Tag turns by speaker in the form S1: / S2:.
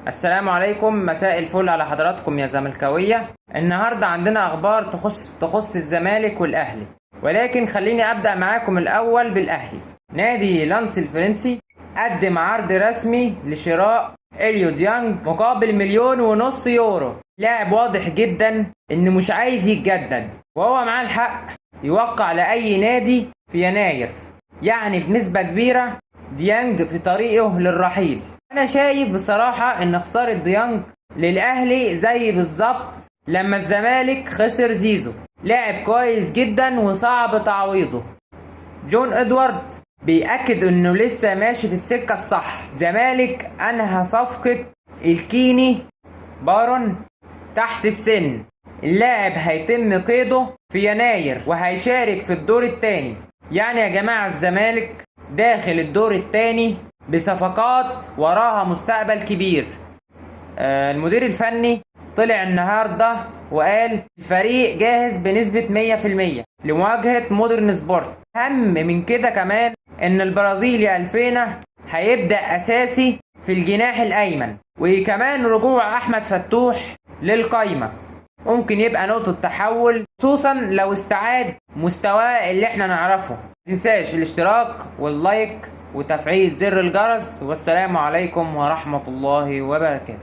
S1: السلام عليكم، مساء الفل على حضراتكم يا زملكاوية. النهاردة عندنا أخبار تخص الزمالك والأهلي، ولكن خليني أبدأ معاكم الأول بالأهلي. نادي لانس الفرنسي قدم عرض رسمي لشراء إليو ديانج مقابل 1.5 مليون يورو. لاعب واضح جدا إنه مش عايز يتجدد، وهو معاه الحق يوقع لأي نادي في يناير، يعني بنسبة كبيرة ديانج في طريقه للرحيل. انا شايف بصراحة ان خسارة ديانج للاهلي زي بالظبط لما الزمالك خسر زيزو، لاعب كويس جدا وصعب تعويضه. جون ادوارد بيأكد انه لسه ماشي في السكة الصح. زمالك انهى صفقة الكيني بارون تحت السن، اللاعب هيتم قيده في يناير وهيشارك في الدور الثاني. يعني يا جماعة الزمالك داخل الدور الثاني بصفقات وراها مستقبل كبير. المدير الفني طلع النهارده وقال الفريق جاهز بنسبة 100% لمواجهة مودرن سبورت. أهم من كده كمان إن البرازيلي ألفينا هيبدأ أساسي في الجناح الأيمن، وكمان رجوع أحمد فتوح للقايمة ممكن يبقى نقطة تحول، خصوصا لو استعاد مستواه اللي احنا نعرفه. متنساش الاشتراك وال like وتفعيل زر الجرس، والسلام عليكم ورحمة الله وبركاته.